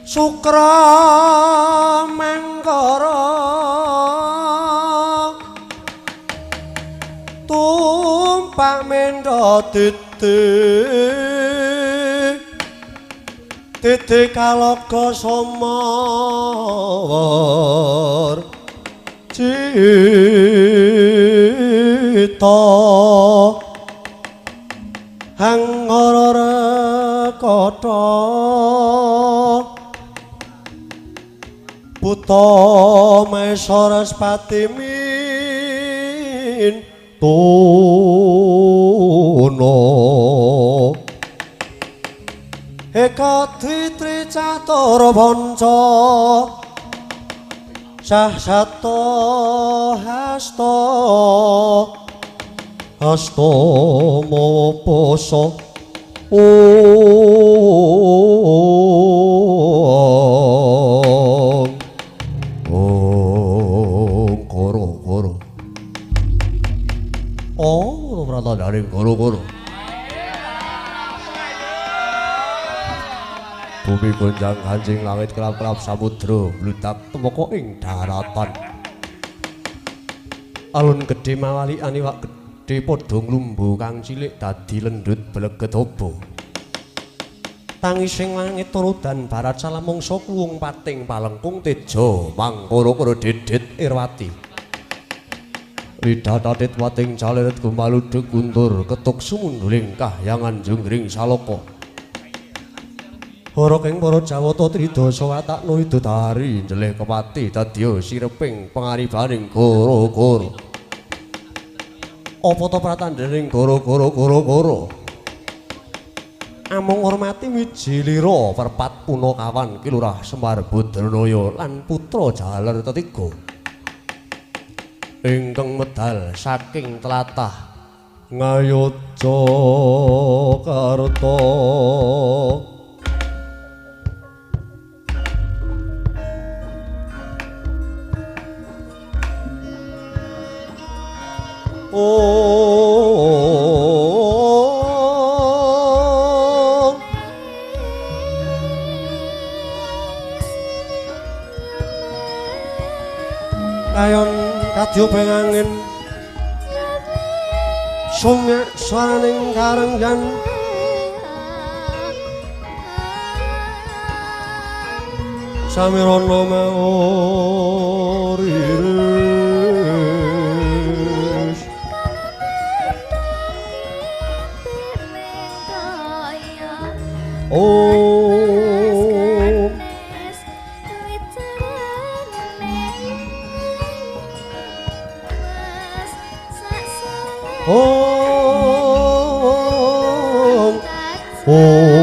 Sukra mangkara tumpak mendha titi titi kaloga samawar cita hangara rekata buta maesa respati min tono eka dwi tri catur panca sah sato hasta hasta mawa pasa ong ong koro koro oh pratandhaning koro koro bumi gonjang ganjing langit kelap-kelap samudra bludak tumeka ing daratan alun gedhe mawalikan iwak gedhe padha nglumbu kang cilik dadi lendhut bleget obo tangising langit turudan barat salamungsa kuwung pating palengkung teja mangkara-kara dedet irwati ridatatit wating calirit gumaludhuk guntur ketuk sumunduling kahyangan junggring saloka hara ing para Jawata tridasa watakna widodari njelih kepati dadya sireping pangaribaning goro-goro. Apa ta pratandhaning goro-goro goro-goro? Amung ngurmati wiji lira perpat punakawan Ki Lurah Semar Badranaya lan putra jaler tetiga ingkang medal saking tlatah Ngayogyakarta. Om kayon kadyuping angin sumyak swaraning karenggan samirana mauriris Om Om Om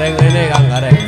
Gareng rene Kang Gareng.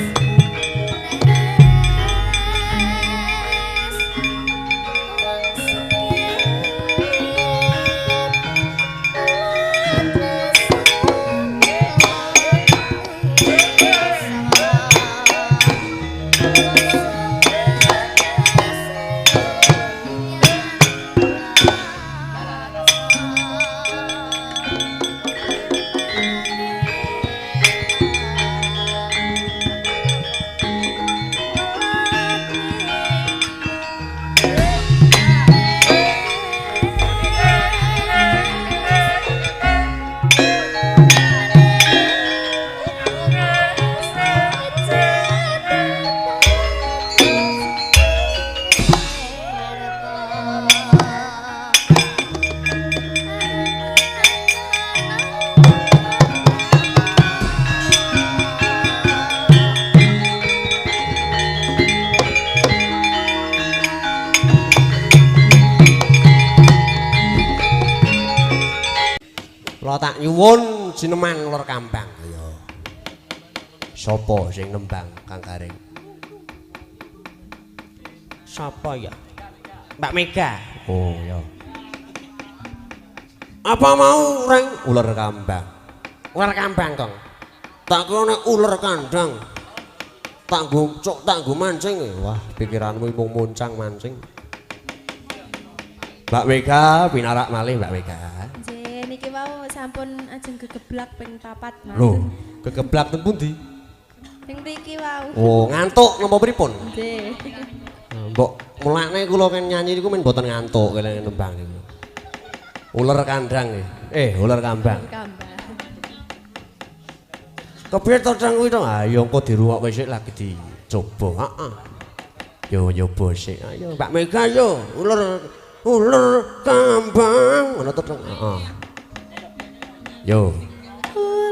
Kula tak nyuwun jineman Uler Kambang. Ayo. Sapa sing nembang Kang Gareng? Sapa ya? Mbak Mega. Oh ya. Apa mau reng Uler Kambang? Uler Kambang, Kang. Tak kira nek uler kandang. Tak nggo cuk, tak nggo mancing. Wah, pikiranmu mung muncang mancing. Mbak Mega pinarak malih Mbak Mega. Nggih, niki wau sampun ajeng gegeblak ping 4, Mas. Lho, gegeblak teng pundi? Teng mriki wau. Oh, ngantuk napa pripun? Nggih. Mbok mulane kula kan nyanyi niku men mboten ngantuk kaliyan nembang niku. Uler kandang nggih. Uler kambang. Kambang. Kepiye to Cang kuwi to? Ayo engko dirungokke sik lagi dicoba. Heeh. Yo nyoba sik. Ayo Mbak Mega yo, uler uler kambang ngono to, Cang. Heeh. Yo. Uler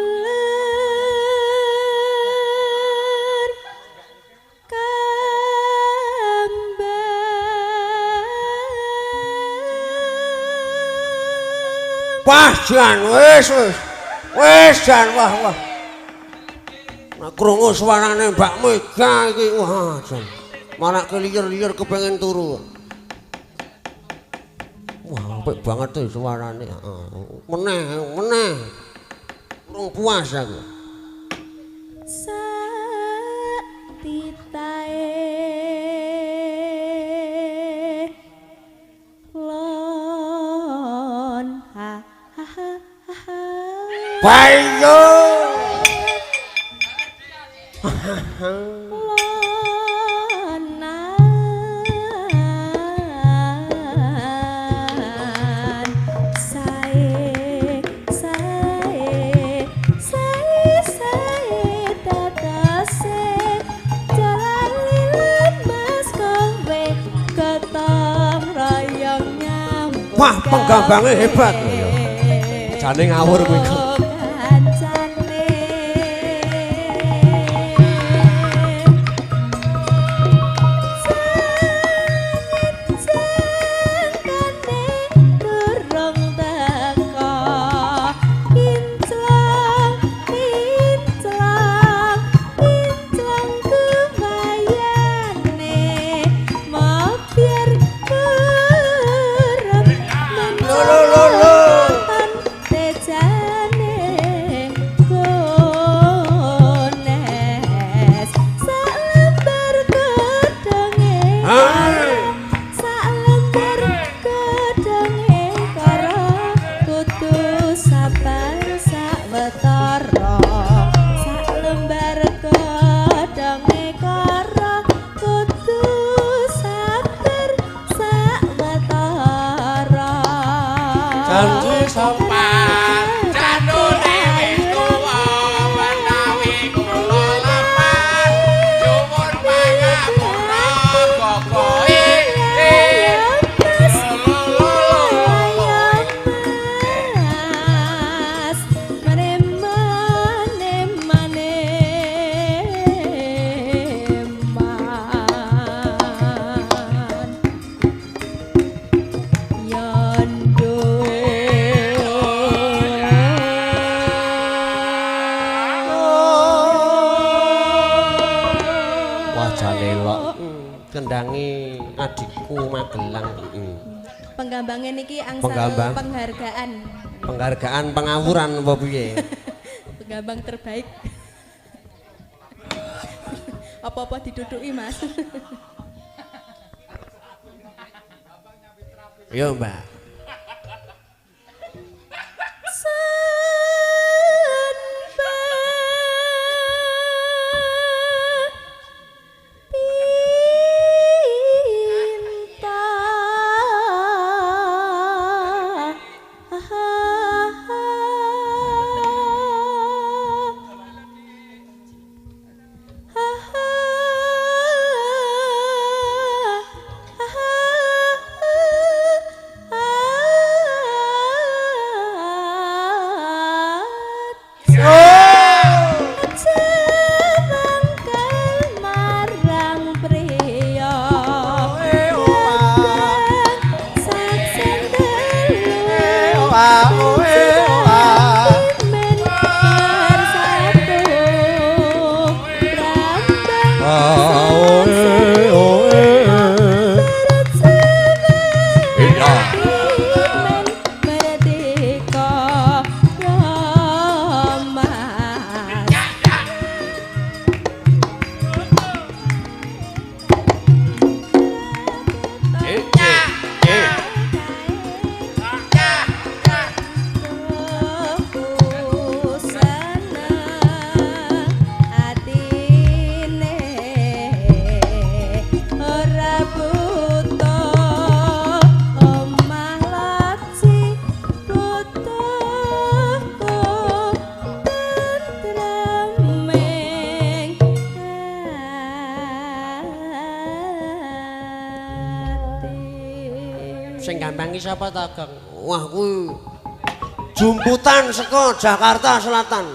kambang. Wah, jan wis wis. Wis jan wah wah. Nek krungu suarane Mbak Mega iki wah jan. Malah keliyer-liyer kepengen turu. Wah, apik banget tuh suarane. Heeh. Meneh, meneh. Urung puas aku. Sak titae lon ha ha ha ha. Bayo. Lonan sae sae sae sae tatase jalan lemes kowe gotong royong nyambut. Wah, penggambange hebat. Jane ngawur kuwi. Yondo. Paku Magelang. Heeh. Penggambange niki angsal Penggambang. Penghargaan. Penghargaan pengawuran apa piye? Penggambang terbaik. Apa-apa diduduki, Mas. Yo, Mbak. Sing gampang ki sapa ta, Gong? Wah, kuwi jumputan saka Jakarta Selatan.